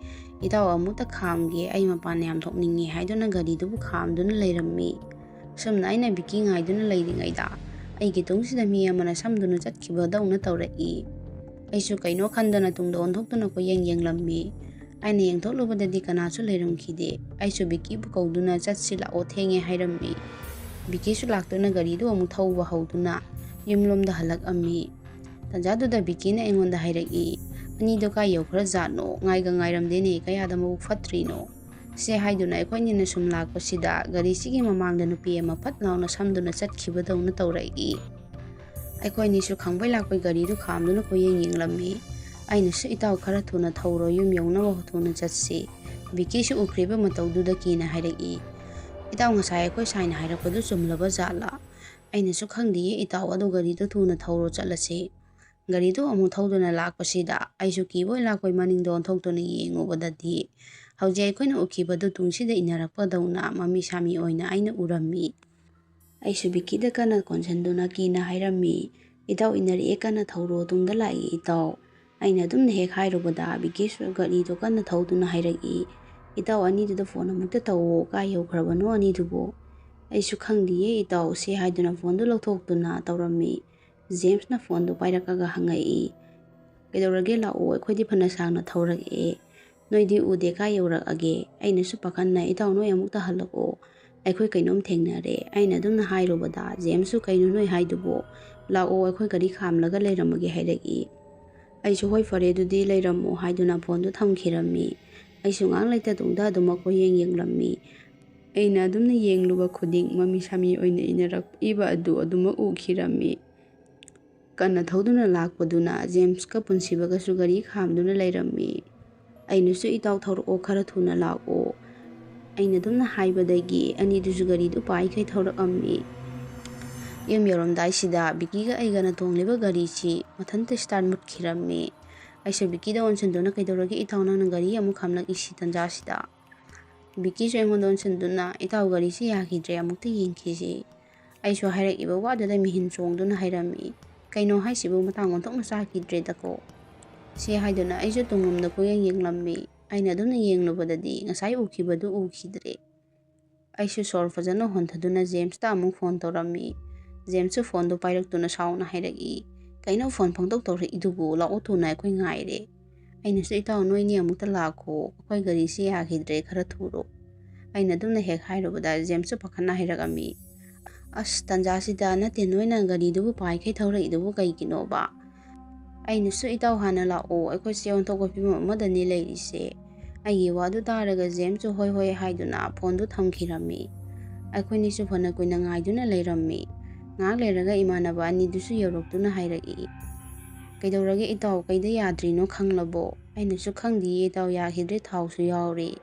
"ꯏꯇꯥꯎ, ꯑꯃꯨꯛꯇ ꯈꯥꯝꯒꯦ, ꯑꯩ ꯃꯄꯥꯟ ꯌꯥꯝ ꯊꯣꯛꯅꯤꯡꯉꯤ" ꯍꯥꯏꯗꯨꯅ ꯒꯥꯔꯤꯗꯨꯕꯨ ꯈꯥꯝꯗꯨꯅ ꯂꯩꯔꯝꯃꯤ꯫ ꯁꯨꯝꯅ ꯑꯩꯅ ꯕꯤꯀꯤ ꯉꯥꯏꯗꯨꯅ ꯂꯩꯔꯤꯉꯩꯗ ꯑꯩꯒꯤ ꯇꯨꯡꯁꯤꯗ ꯃꯤ ꯑꯃꯅ ꯁꯝꯗꯨꯅ ꯆꯠꯈꯤꯕꯗꯧꯅ ꯇꯧꯔꯛꯏ꯫ ꯑꯩꯁꯨ ꯀꯩꯅꯣ ꯈꯟꯗꯅ ꯇꯨꯡꯗ ꯑꯣꯟꯊꯣꯛꯇꯨꯅ ꯀꯣꯏꯌꯦꯡ ꯌꯦꯡꯂꯝꯃꯤ꯫ ꯑꯩꯅ ꯌꯦꯡꯊꯣꯛꯂꯨꯕꯗꯗꯤ ꯀꯅꯥꯁꯨ ꯂꯩꯔꯝꯈꯤꯗꯦ꯫ ꯑꯩꯁꯨ ꯕꯤꯀꯤꯕꯨ ꯀꯧꯗꯨꯅ "ꯆꯠꯁꯤ ꯂꯥꯛꯑꯣ, ꯊꯦꯡꯉꯦ" ꯍꯥꯏꯔꯝꯃꯤ꯫ ꯕꯤꯀꯤꯁꯨ ꯂꯥꯛꯇꯨꯅ ꯒꯥꯔꯤꯗꯨ ꯑꯃꯨꯛ ꯊꯧꯕ ꯍꯧꯗꯨꯅ ꯌꯨꯝꯂꯣꯝꯗ ꯍꯜꯂꯛꯑꯝꯃꯤ꯫ ꯇꯟꯖꯥꯗꯨꯗ ꯕꯤꯀꯤꯅ ꯑꯩꯉꯣꯟꯗ ꯍꯥꯏꯔꯛꯏ, "ꯑꯅꯤꯗꯣ ꯀꯥꯏ ꯌꯧꯈ꯭ꯔꯖꯥꯠꯅꯣ? ꯉꯥꯏꯒ ꯉꯥꯏꯔꯝꯗꯦꯅꯦ, ꯀꯌꯥꯗ ꯃꯕꯨꯛ ꯐꯠꯇ꯭ꯔꯤꯅꯣ?" ꯁꯦ ꯍꯥꯏꯗꯨꯅ ꯑꯩꯈꯣꯏꯅꯤꯅ ꯁꯨꯝ ꯂꯥꯛꯄꯁꯤꯗ ꯒꯥꯔꯤꯁꯤꯒꯤ ꯃꯃꯥꯡꯗ ꯅꯨꯄꯤ ꯑꯃ ꯐꯠ ꯂꯥꯎꯅ ꯁꯝꯗꯨꯅ ꯆꯠꯈꯤꯕꯗꯧꯅ ꯇꯧꯔꯛꯏ꯫ ꯑꯩꯈꯣꯏꯅꯤꯁꯨ ꯈꯪꯕꯩ ꯂꯥꯛꯄꯩ ꯒꯥꯔꯤꯗꯨ ꯈꯥꯝꯗꯨꯅ ꯀꯣꯏꯌꯦꯡ ꯌꯦꯡꯂꯝꯃꯤ꯫ ꯑꯩꯅꯁꯨ, "ꯏꯇꯥꯎ, ꯈꯔ ꯊꯨꯅ ꯊꯧꯔꯣ, ꯌꯨꯝ ꯌꯧꯅꯕ ꯊꯨꯅ ꯆꯠꯁꯤ"꯫ ꯕꯤꯀꯤꯁꯨ ꯎꯈ꯭ꯔꯤꯕ ꯃꯇꯧꯗꯨꯗ ꯀꯤꯅ ꯍꯥꯏꯔꯛꯏ, "ꯏꯇꯥꯎ, ꯉꯁꯥꯏ ꯑꯩꯈꯣꯏ ꯁꯥꯏꯅ ꯍꯥꯏꯔꯛꯄꯗꯨ ꯆꯨꯝꯂꯕ ꯖꯥꯠꯂꯥ?" ꯑꯩꯅꯁꯨ, "ꯈꯪꯗꯦꯌꯦ ꯏꯇꯥꯎ, ꯑꯗꯨ ꯒꯥꯔꯤꯗꯨ ꯊꯨꯅ ꯊꯧꯔꯣ, ꯆꯠꯂꯁꯤ"꯫ ꯒꯥꯔꯤꯗꯨ ꯑꯃꯨꯛ ꯊꯧꯗꯨꯅ ꯂꯥꯛꯄꯁꯤꯗ ꯑꯩꯁꯨ ꯀꯤꯕꯣꯏ ꯂꯥꯛꯄꯣꯏ ꯃꯅꯤꯡꯗ ꯑꯣꯟꯊꯣꯛꯇꯨꯅ ꯌꯦꯡꯉꯨꯕꯗꯗꯤ ꯍꯧꯖꯤꯛ ꯑꯩꯈꯣꯏꯅ ꯎꯈꯤꯕꯗꯨ ꯇꯨꯡꯁꯤꯗ ꯏꯟꯅꯔꯛꯄꯗꯧꯅ ꯃꯃꯤ ꯁꯥꯃꯤ ꯑꯣꯏꯅ ꯑꯩꯅ ꯎꯔꯝꯃꯤ꯫ ꯑꯩꯁꯨ ꯕꯤꯀꯤꯗ ꯀꯟꯅ ꯀꯣꯟꯁꯤꯟꯗꯨꯅ ꯀꯤꯅ ꯍꯥꯏꯔꯝꯃꯤ, "ꯏꯇꯥꯎ ꯏꯟꯅꯔꯛꯑꯦ, ꯀꯟꯅ ꯊꯧꯔꯣ, ꯇꯨꯡꯗ ꯂꯥꯛꯏ ꯏꯇꯥꯎ"꯫ ꯑꯩꯅ ꯑꯗꯨꯝꯅ ꯍꯦꯛ ꯍꯥꯏꯔꯨꯕꯗ ꯕꯤꯀꯤꯁꯨ ꯒꯥꯔꯤꯗꯣ ꯀꯟꯅ ꯊꯧꯗꯨꯅ ꯍꯥꯏꯔꯛꯏ, "ꯏꯇꯥꯎ, ꯑꯅꯤꯗꯨꯗ ꯐꯣꯟ ꯑꯃꯨꯛꯇ ꯇꯧꯋꯣ, ꯀꯥꯏ ꯌꯧꯈ꯭ꯔꯕꯅꯣ ꯑꯅꯤꯗꯨꯕꯨ?" "ꯑꯩꯁꯨ ꯈꯪꯗꯤꯌꯦ ꯏꯇꯥꯎ," ꯁꯤ ꯍꯥꯏꯗꯨꯅ ꯐꯣꯟꯗꯨ ꯂꯧꯊꯣꯛꯇꯨꯅ ꯇꯧꯔꯝꯃꯤ꯫ ꯖꯦꯝꯁꯅ ꯐꯣꯟꯗꯨ ꯄꯥꯏꯔꯛꯑꯒ ꯍꯪꯉꯛꯏ, "ꯀꯩꯗꯧꯔꯒꯦ? ꯂꯥꯛꯑꯣ, ꯑꯩꯈꯣꯏꯗꯤ ꯐꯅ ꯁꯥꯡꯅ ꯊꯧꯔꯛꯑꯦ, ꯅꯣꯏꯗꯤ ꯎꯗꯦ, ꯀꯥꯏ ꯌꯧꯔꯛꯑꯒꯦ?" ꯑꯩꯅꯁꯨ ꯄꯥꯈꯠꯅ, "ꯏꯇꯥꯎ, ꯅꯣꯏ ꯑꯃꯨꯛꯇ ꯍꯜꯂꯛꯑꯣ, ꯑꯩꯈꯣꯏ ꯀꯩꯅꯣꯝ ꯊꯦꯡꯅꯔꯦ," ꯑꯩꯅ ꯑꯗꯨꯝꯅ ꯍꯥꯏꯔꯨꯕꯗ ꯖꯦꯝꯁꯁꯨ, "ꯀꯩꯅꯣ ꯅꯣꯏ ꯍꯥꯏꯗꯨꯕꯣ? ꯂꯥꯛꯑꯣ, ꯑꯩꯈꯣꯏ ꯒꯥꯔꯤ ꯈꯥꯝꯂꯒ ꯂꯩꯔꯝꯃꯒꯦ," ꯍꯥꯏꯔꯛꯏ꯫ ꯑꯩꯁꯨ, "ꯍꯣꯏ, ꯐꯔꯦ, ꯑꯗꯨꯗꯤ ꯂꯩꯔꯝꯃꯣ," ꯍꯥꯏꯗꯨꯅ ꯐꯣꯟꯗꯨ ꯊꯝꯈꯤꯔꯝꯃꯤ꯫ ꯑꯩꯁꯨ ꯉꯥꯏꯍꯥꯛ ꯂꯩꯇ ꯇꯨꯡꯗ ꯑꯗꯨꯃꯛ ꯀꯣꯏꯌꯦꯡ ꯌꯦꯡꯂꯝꯃꯤ꯫ ꯑꯩꯅ ꯑꯗꯨꯝꯅ ꯌꯦꯡꯂꯨꯕ ꯈꯨꯗꯤꯡ ꯃꯃꯤ ꯁꯥꯃꯤ ꯑꯣꯏꯅ ꯏꯟꯅꯔꯛꯏꯕ ꯑꯗꯨ ꯑꯗꯨꯃꯛ ꯎꯈꯤꯔꯝꯃꯤ꯫ ꯀꯟꯅ ꯊꯧꯗꯨꯅ ꯂꯥꯛꯄꯗꯨꯅ ꯖꯦꯝꯁꯀ ꯄꯨꯟꯁꯤꯕꯒꯁꯨ ꯒꯥꯔꯤ ꯈꯥꯝꯗꯨꯅ ꯂꯩꯔꯝꯃꯤ꯫ ꯑꯩꯅꯁꯨ, "ꯏꯇꯥꯎ, ꯊꯧꯔꯛꯑꯣ, ꯈꯔ ꯊꯨꯅ ꯂꯥꯛꯑꯣ," ꯑꯩꯅ ꯑꯗꯨꯝꯅ ꯍꯥꯏꯕꯗꯒꯤ ꯑꯅꯤꯗꯨꯁꯨ ꯒꯥꯔꯤꯗꯨ ꯄꯥꯏꯈꯩ ꯊꯧꯔꯛꯑꯝꯃꯤ꯫ ꯌꯨꯝ ꯌꯧꯔꯝꯗꯥꯏꯁꯤꯗ ꯕꯤꯀꯤꯒ ꯑꯩꯒꯅ ꯇꯣꯡꯂꯤꯕ ꯒꯥꯔꯤꯁꯤ ꯃꯊꯟꯇ ꯁ꯭ꯇꯥꯔꯠ ꯃꯨꯠꯈꯤꯔꯝꯃꯤ꯫ ꯑꯩꯁꯨ ꯕꯤꯀꯤꯗ ꯑꯣꯟꯁꯤꯟꯗꯨꯅ, "ꯀꯩꯗꯧꯔꯒꯦ ꯏꯇꯥꯎ, ꯅꯪꯅ ꯒꯥꯔꯤ ꯑꯃꯨꯛ ꯈꯥꯝꯂꯛꯏꯁꯤ ꯇꯟꯖꯥꯁꯤꯗ?" ꯕꯤꯀꯤꯁꯨ ꯑꯩꯉꯣꯟꯗ ꯑꯣꯟꯁꯤꯟꯗꯨꯅ, "ꯏꯇꯥꯎ, ꯒꯥꯔꯤꯁꯤ ꯌꯥꯈꯤꯗ꯭ꯔꯦ, ꯑꯃꯨꯛꯇ ꯌꯦꯡꯈꯤꯁꯤ꯫ ꯑꯩꯁꯨ ꯍꯥꯏꯔꯛꯏꯕ ꯋꯥꯗꯨꯗ ꯃꯤꯍꯨꯟ ꯆꯣꯡꯗꯨꯅ ꯍꯥꯏꯔꯝꯃꯤ꯫ ꯀꯩꯅꯣ ꯍꯥꯏꯁꯤꯕꯨ, ꯃꯇꯥꯡ ꯑꯣꯟꯊꯣꯛꯅ ꯆꯥꯈꯤꯗ꯭ꯔꯦꯗꯀꯣ?" ꯁꯤ ꯍꯥꯏꯗꯨꯅ ꯑꯩꯁꯨ ꯇꯨꯡꯂꯣꯝꯗ ꯀꯣꯏꯌꯦꯡ ꯌꯦꯡꯂꯝꯃꯤ꯫ ꯑꯩꯅ ꯑꯗꯨꯝꯅ ꯌꯦꯡꯂꯨꯕꯗꯗꯤ ꯉꯁꯥꯏ ꯎꯈꯤꯕꯗꯨ ꯎꯈꯤꯗ꯭ꯔꯦ꯫ ꯑꯩꯁꯨ ꯁꯣꯔ ꯐꯖꯅ ꯍꯣꯟꯊꯗꯨꯅ ꯖꯦꯝꯁꯇ ꯑꯃꯨꯛ ꯐꯣꯟ ꯇꯧꯔꯝꯃꯤ꯫ ꯖꯦꯝꯁꯁꯨ ꯐꯣꯟꯗꯨ ꯄꯥꯏꯔꯛꯇꯨꯅ ꯁꯥꯎꯅ ꯍꯥꯏꯔꯛꯏ, "ꯀꯩꯅꯣ ꯐꯣꯟ ꯄꯪꯇꯧ ꯇꯧꯔꯛꯏꯗꯨꯕꯨ? ꯂꯥꯛꯑꯣ ꯊꯨꯅ, ꯑꯩꯈꯣꯏ ꯉꯥꯏꯔꯦ꯫" ꯑꯩꯅꯁꯨ, "ꯏꯇꯥꯎ, ꯅꯣꯏꯅꯤ ꯑꯃꯨꯛꯇ ꯂꯥꯛꯈꯣ, ꯑꯩꯈꯣꯏ ꯒꯥꯔꯤꯁꯤ ꯌꯥꯈꯤꯗ꯭ꯔꯦ, ꯈꯔ ꯊꯨꯔꯣ꯫" ꯑꯩꯅ ꯑꯗꯨꯝꯅ ꯍꯦꯛ ꯍꯥꯏꯔꯨꯕꯗ ꯖꯦꯝꯁꯁꯨ ꯄꯥꯈꯠꯅ ꯍꯥꯏꯔꯛꯑꯝꯃꯤ, "ꯑꯁ, ꯇꯟꯖꯥꯁꯤꯗ ꯅꯠꯇꯦ, ꯅꯣꯏꯅ ꯒꯥꯔꯤꯗꯨꯕꯨ ꯄꯥꯏꯈꯩ ꯊꯧꯔꯛꯏꯗꯨꯕꯨ ꯀꯩꯒꯤꯅꯣꯕ?" ꯑꯩꯅꯁꯨ, "ꯏꯇꯥꯎ, ꯍꯥꯟꯅ ꯂꯥꯛꯑꯣ, ꯑꯩꯈꯣꯏꯁꯦ ꯑꯣꯟꯊꯣꯛꯄ ꯐꯤꯕꯝ ꯑꯃꯗꯅꯤ ꯂꯩꯔꯤꯁꯦ꯫" ꯑꯩꯒꯤ ꯋꯥꯗꯨ ꯇꯥꯔꯒ ꯖꯦꯝꯁꯁꯨ "ꯍꯣꯏ, ꯍꯣꯏ" ꯍꯥꯏꯗꯨꯅ ꯐꯣꯟꯗꯨ ꯊꯝꯈꯤꯔꯝꯃꯤ꯫ ꯑꯩꯈꯣꯏꯅꯤꯁꯨ ꯐꯅ ꯀꯨꯏꯅ ꯉꯥꯏꯗꯨꯅ ꯂꯩꯔꯝꯃꯤ꯫ ꯉꯥꯏꯍꯥꯛ ꯂꯩꯔꯒ ꯏꯃꯥꯟꯅꯕ ꯑꯅꯤꯗꯨꯁꯨ ꯌꯧꯔꯛꯇꯨꯅ ꯍꯥꯏꯔꯛꯏ, "ꯀꯩꯗꯧꯔꯒꯦ ꯏꯇꯥꯎ, ꯀꯩꯗ ꯌꯥꯗ꯭ꯔꯤꯅꯣ ꯈꯪꯂꯕꯣ?" ꯑꯩꯅꯁꯨ, "ꯈꯪꯗꯤꯌꯦ ꯏꯇꯥꯎ, ꯌꯥꯈꯤꯗ꯭ꯔꯦ, ꯊꯥꯎꯁꯨ ꯌꯥꯎꯔꯤ꯫"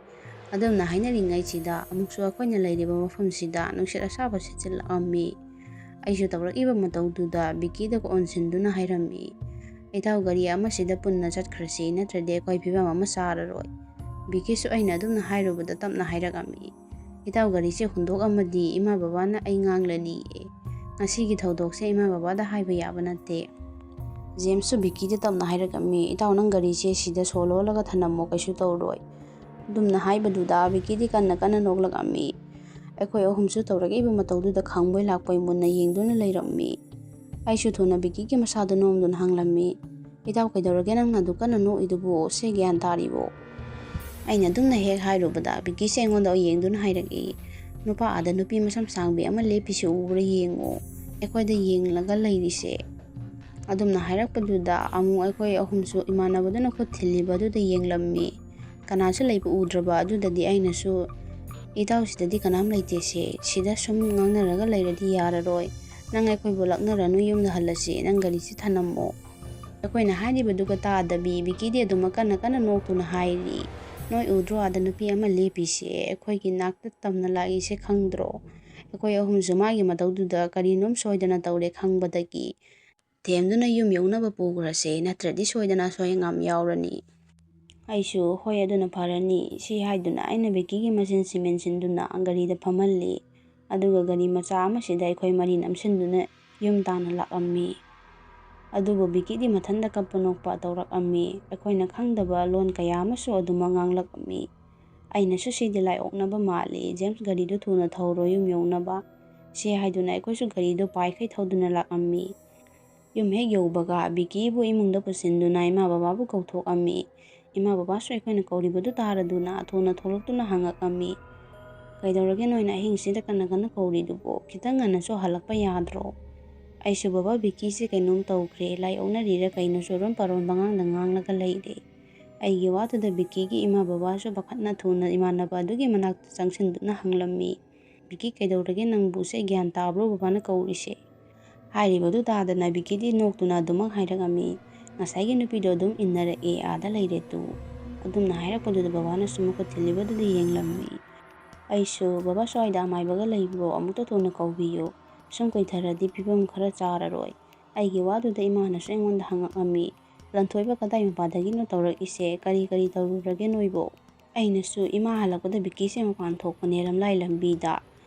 ꯑꯗꯨꯝꯅ ꯍꯥꯏꯅꯔꯤꯉꯩꯁꯤꯗ ꯑꯃꯨꯛꯁꯨ ꯑꯩꯈꯣꯏꯅ ꯂꯩꯔꯤꯕ ꯃꯐꯝꯁꯤꯗ ꯅꯨꯡꯁꯤꯠ ꯑꯁꯥꯕ ꯁꯤꯠꯆꯤꯜꯂꯛꯑꯝꯃꯤ꯫ ꯑꯩꯁꯨ ꯇꯧꯔꯛꯏꯕ ꯃꯇꯧꯗꯨꯗ ꯕꯤꯀꯤꯗ ꯑꯣꯟꯁꯤꯟꯗꯨꯅ ꯍꯥꯏꯔꯝꯃꯤ, "ꯏꯇꯥꯎ, ꯒꯥꯔꯤ ꯑꯃꯁꯤꯗ ꯄꯨꯟꯅ ꯆꯠꯈ꯭ꯔꯁꯤ, ꯅꯠꯇ꯭ꯔꯗꯤ ꯑꯩꯈꯣꯏ ꯐꯤꯕꯝ ꯑꯃ ꯆꯥꯔꯔꯣꯏ꯫" ꯕꯤꯀꯤꯁꯨ ꯑꯩꯅ ꯑꯗꯨꯝꯅ ꯍꯥꯏꯔꯨꯕꯗ ꯇꯞꯅ ꯍꯥꯏꯔꯛꯑꯝꯃꯤ, "ꯏꯇꯥꯎ, ꯒꯥꯔꯤꯁꯦ ꯍꯨꯟꯗꯣꯛꯑꯝꯃꯗꯤ ꯏꯃꯥ ꯕꯕꯥꯅ ꯑꯩ ꯉꯥꯡꯂꯅꯤꯌꯦ꯫ ꯉꯁꯤꯒꯤ ꯊꯧꯗꯣꯛꯁꯦ ꯏꯃꯥ ꯕꯕꯥꯗ ꯍꯥꯏꯕ ꯌꯥꯕ ꯅꯠꯇꯦ꯫ ꯖꯦꯝꯁꯁꯨ ꯕꯤꯀꯤꯗ ꯇꯞꯅ ꯍꯥꯏꯔꯛꯑꯝꯃꯤ, "ꯏꯇꯥꯎ, ꯅꯪ ꯒꯥꯔꯤꯁꯦ ꯁꯤꯗ ꯁꯣ ꯂꯣꯜꯂꯒ ꯊꯅꯝꯃꯣ, ꯀꯩꯁꯨ ꯇꯧꯔꯣꯏ"꯫ ꯑꯗꯨꯝꯅ ꯍꯥꯏꯕꯗꯨꯗ ꯕꯤꯀꯤꯗꯤ ꯀꯟꯅ ꯀꯟꯅ ꯅꯣꯛꯂꯛꯑꯝꯃꯤ꯫ ꯑꯩꯈꯣꯏ ꯑꯍꯨꯝꯁꯨ ꯇꯧꯔꯛꯏꯕ ꯃꯇꯧꯗꯨꯗ ꯈꯪꯕꯣꯏ ꯂꯥꯛꯄꯣꯏ ꯃꯨꯟꯅ ꯌꯦꯡꯗꯨꯅ ꯂꯩꯔꯝꯃꯤ꯫ ꯑꯩꯁꯨ ꯊꯨꯅ ꯕꯤꯀꯤꯒꯤ ꯃꯁꯥꯗ ꯅꯣꯝꯗꯨꯅ ꯍꯪꯂꯝꯃꯤ, "ꯏꯇꯥꯎ, ꯀꯩꯗꯧꯔꯒꯦ ꯅꯪꯅ ꯑꯗꯨ ꯀꯟꯅ ꯅꯣꯛꯏꯗꯨꯕꯨ? ꯁꯦ ꯒ꯭ꯌꯥꯟ ꯇꯥꯔꯤꯕꯣ?" ꯑꯩꯅ ꯑꯗꯨꯝꯅ ꯍꯦꯛ ꯍꯥꯏꯔꯨꯕꯗ ꯕꯤꯀꯤꯁꯦ ꯑꯩꯉꯣꯟꯗ ꯌꯦꯡꯗꯨꯅ ꯍꯥꯏꯔꯛꯏ, "ꯅꯨꯄꯥ ꯑꯥꯗ ꯅꯨꯄꯤ ꯃꯁꯝ ꯁꯥꯡꯕꯤ ꯑꯃ ꯂꯦꯞꯄꯤꯁꯦ ꯎꯕ꯭ꯔꯥ ꯌꯦꯡꯉꯣ, ꯑꯩꯈꯣꯏꯗ ꯌꯦꯡꯂꯒ ꯂꯩꯔꯤꯁꯦ"꯫ ꯑꯗꯨꯝꯅ ꯍꯥꯏꯔꯛꯄꯗꯨꯗ ꯑꯃꯨꯛ ꯑꯩꯈꯣꯏ ꯑꯍꯨꯝꯁꯨ ꯏꯃꯥꯟꯅꯕꯗꯨꯅ ꯈꯨꯠ ꯊꯤꯜꯂꯤꯕ ꯑꯗꯨꯗ ꯌꯦꯡꯂꯝꯃꯤ꯫ ꯀꯅꯥꯁꯨ ꯂꯩꯕ ꯎꯗ꯭ꯔꯕ ꯑꯗꯨꯗꯗꯤ ꯑꯩꯅꯁꯨ, "ꯏꯇꯥꯎꯁꯤꯗꯗꯤ ꯀꯅꯥꯝ ꯂꯩꯇꯦꯁꯦ, ꯁꯤꯗ ꯁꯨꯝ ꯉꯥꯡꯅꯔꯒ ꯂꯩꯔꯗꯤ ꯌꯥꯔꯔꯣꯏ꯫ ꯅꯪ ꯑꯩꯈꯣꯏꯕꯨ ꯂꯥꯛꯅꯔꯅꯨ, ꯌꯨꯝꯗ ꯍꯜꯂꯁꯤ, ꯅꯪ ꯒꯥꯔꯤꯁꯤ ꯊꯅꯝꯃꯣ"꯫ ꯑꯩꯈꯣꯏꯅ ꯍꯥꯏꯔꯤꯕꯗꯨꯒ ꯇꯥꯗꯕꯤ ꯕꯤꯀꯤꯗꯤ ꯑꯗꯨꯃꯛ ꯀꯟꯅ ꯀꯟꯅ ꯅꯣꯛꯇꯨꯅ ꯍꯥꯏꯔꯤ, "ꯅꯣꯏ ꯎꯗ꯭ꯔꯣ ꯑꯥꯗ ꯅꯨꯄꯤ ꯑꯃ ꯂꯦꯞꯄꯤꯁꯦ? ꯑꯩꯈꯣꯏꯒꯤ ꯅꯥꯛꯇ ꯇꯝꯅ ꯂꯥꯛꯏꯁꯦ ꯈꯪꯗ꯭ꯔꯣ?" ꯑꯩꯈꯣꯏ ꯑꯍꯨꯝꯁꯨ ꯃꯥꯒꯤ ꯃꯇꯧꯗꯨꯗ ꯀꯔꯤꯅꯣꯝ ꯁꯣꯏꯗꯅ ꯇꯧꯔꯦ ꯈꯪꯕꯗꯒꯤ ꯊꯦꯝꯗꯨꯅ ꯌꯨꯝ ꯌꯧꯅꯕ ꯄꯨꯈ꯭ꯔꯁꯦ, ꯅꯠꯇ꯭ꯔꯗꯤ ꯁꯣꯏꯗꯅ ꯑꯁꯣꯏ ꯑꯉꯥꯝ ꯌꯥꯎꯔꯅꯤ꯫ ꯑꯩꯁꯨ, "ꯍꯣꯏ, ꯑꯗꯨꯅ ꯐꯔꯅꯤ", ꯁꯤ ꯍꯥꯏꯗꯨꯅ ꯑꯩꯅ ꯕꯤꯀꯤꯒꯤ ꯃꯆꯤꯟ ꯁꯤꯃꯦꯟ ꯁꯤꯟꯗꯨꯅ ꯒꯥꯔꯤꯗ ꯐꯝꯍꯜꯂꯤ꯫ ꯑꯗꯨꯒ ꯒꯥꯔꯤ ꯃꯆꯥ ꯑꯃꯁꯤꯗ ꯑꯩꯈꯣꯏ ꯃꯔꯤ ꯅꯝꯁꯤꯟꯗꯨꯅ ꯌꯨꯝ ꯇꯥꯟꯅ ꯂꯥꯛꯂꯝꯃꯤ꯫ ꯑꯗꯨꯕꯨ ꯕꯤꯀꯤꯗꯤ ꯃꯊꯟꯇ ꯀꯞꯄ ꯅꯣꯛꯄ ꯇꯧꯔꯛꯂꯝꯃꯤ꯫ ꯑꯩꯈꯣꯏꯅ ꯈꯪꯗꯕ ꯂꯣꯟ ꯀꯌꯥ ꯑꯃꯁꯨ ꯑꯗꯨꯃꯛ ꯉꯥꯡꯂꯛꯂꯝꯃꯤ꯫ ꯑꯩꯅꯁꯨ, "ꯁꯤꯗꯤ ꯂꯥꯏ ꯑꯣꯛꯅꯕ ꯃꯥꯜꯂꯤ, ꯖꯦꯝꯁ, ꯒꯥꯔꯤꯗꯨ ꯊꯨꯅ ꯊꯧꯔꯣ ꯌꯨꯝ ꯌꯧꯅꯕ", ꯁꯤ ꯍꯥꯏꯗꯨꯅ ꯑꯩꯈꯣꯏꯁꯨ ꯒꯥꯔꯤꯗꯨ ꯄꯥꯏꯈꯩ ꯊꯧꯗꯨꯅ ꯂꯥꯛꯂꯝꯃꯤ꯫ ꯌꯨꯝ ꯍꯦꯛ ꯌꯧꯕꯒ ꯕꯤꯀꯤꯕꯨ ꯏꯃꯨꯡꯗ ꯄꯨꯁꯤꯟꯗꯨꯅ ꯏꯃꯥ ꯕꯕꯥꯕꯨ ꯀꯧꯊꯣꯛꯂꯝꯃꯤ꯫ ꯏꯃꯥ ꯕꯕꯥꯁꯨ ꯑꯩꯈꯣꯏꯅ ꯀꯧꯔꯤꯕꯗꯨ ꯇꯥꯔꯗꯨꯅ ꯊꯨꯅ ꯊꯣꯛꯂꯛꯇꯨꯅ ꯍꯪꯂꯛꯂꯝꯃꯤ, "ꯀꯩꯗꯧꯔꯒꯦ ꯅꯣꯏꯅ ꯑꯍꯤꯡꯁꯤꯗ ꯀꯟꯅ ꯀꯟꯅ ꯀꯧꯔꯤꯗꯨꯕꯨ? ꯈꯤꯇꯪ ꯉꯟꯅꯁꯨ ꯍꯜꯂꯛꯄ ꯌꯥꯗ꯭ꯔꯣ?" ꯑꯩꯁꯨ, "ꯕꯕꯥ, ꯕꯤꯀꯤꯁꯦ ꯀꯩꯅꯣꯝ ꯇꯧꯈ꯭ꯔꯦ, ꯂꯥꯏ ꯑꯣꯛꯅꯔꯤꯔ ꯀꯩꯅꯣ ꯆꯨꯔꯣꯟ ꯄꯥꯔꯣꯟ ꯄꯉꯥꯡꯗ ꯉꯥꯡꯂꯒ ꯂꯩꯔꯦ"꯫ ꯑꯩꯒꯤ ꯋꯥꯗꯨꯗ ꯕꯤꯀꯤꯒꯤ ꯏꯃꯥ ꯕꯕꯥꯁꯨ ꯄꯥꯈꯠꯅ ꯊꯨꯅ ꯏꯃꯥꯟꯅꯕ ꯑꯗꯨꯒꯤ ꯃꯅꯥꯛꯇ ꯆꯪꯁꯤꯟꯗꯨꯅ ꯍꯪꯂꯝꯃꯤ, "ꯕꯤꯀꯤ, ꯀꯩꯗꯧꯔꯒꯦ ꯅꯪꯕꯨ? ꯁꯦ ꯒ꯭ꯌꯥꯟ ꯇꯥꯕ꯭ꯔꯣ ꯕꯕꯥꯅ ꯀꯧꯔꯤꯁꯦ?" ꯍꯥꯏꯔꯤꯕꯗꯨ ꯇꯥꯗꯅ ꯕꯤꯀꯤꯗꯤ ꯅꯣꯛꯇꯨꯅ ꯑꯗꯨꯃꯛ ꯍꯥꯏꯔꯛꯂꯝꯃꯤ, "ꯉꯁꯥꯏꯒꯤ ꯅꯨꯄꯤꯗꯣ ꯑꯗꯨꯝ ꯏꯟꯅꯔꯛꯑꯦ, ꯑꯥꯗ ꯂꯩꯔꯦ ꯇꯨ"꯫ ꯑꯗꯨꯝꯅ ꯍꯥꯏꯔꯛꯄꯗꯨꯗ ꯕꯕꯥꯅꯁꯨ ꯃꯈꯨꯠ ꯊꯤꯜꯂꯤꯕꯗꯨꯗ ꯌꯦꯡꯂꯝꯃꯤ꯫ ꯑꯩꯁꯨ, "ꯕꯕꯥ, ꯁ꯭ꯋꯥꯏꯗ ꯑꯃꯥꯏꯕꯒ ꯂꯩꯕ꯭ꯔꯣ? ꯑꯃꯨꯛꯇ ꯊꯨꯅ ꯀꯧꯕꯤꯌꯨ꯫ ꯁꯨꯝ ꯀꯨꯏꯊꯔꯗꯤ ꯐꯤꯕꯝ ꯈꯔ ꯆꯥꯔꯔꯣꯏ"꯫ ꯑꯩꯒꯤ ꯋꯥꯗꯨꯗ ꯏꯃꯥꯅꯁꯨ ꯑꯩꯉꯣꯟꯗ ꯍꯪꯂꯛꯂꯝꯃꯤ, "ꯂꯟꯊꯣꯏꯕ ꯀꯗꯥꯏ ꯃꯄꯥꯗꯒꯤꯅꯣ ꯇꯧꯔꯛꯏꯁꯦ? ꯀꯔꯤ ꯀꯔꯤ ꯇꯧꯔꯨꯔꯒꯦ ꯅꯣꯏꯕꯣ?" ꯑꯩꯅꯁꯨ, "ꯏꯃꯥ ꯍꯜꯂꯛꯄꯗ ꯕꯤꯀꯤꯁꯦ ꯃꯄꯥꯟ ꯊꯣꯛꯄꯅꯦ ꯂꯝꯂꯥꯏ ꯂꯝꯕꯤꯗ꯫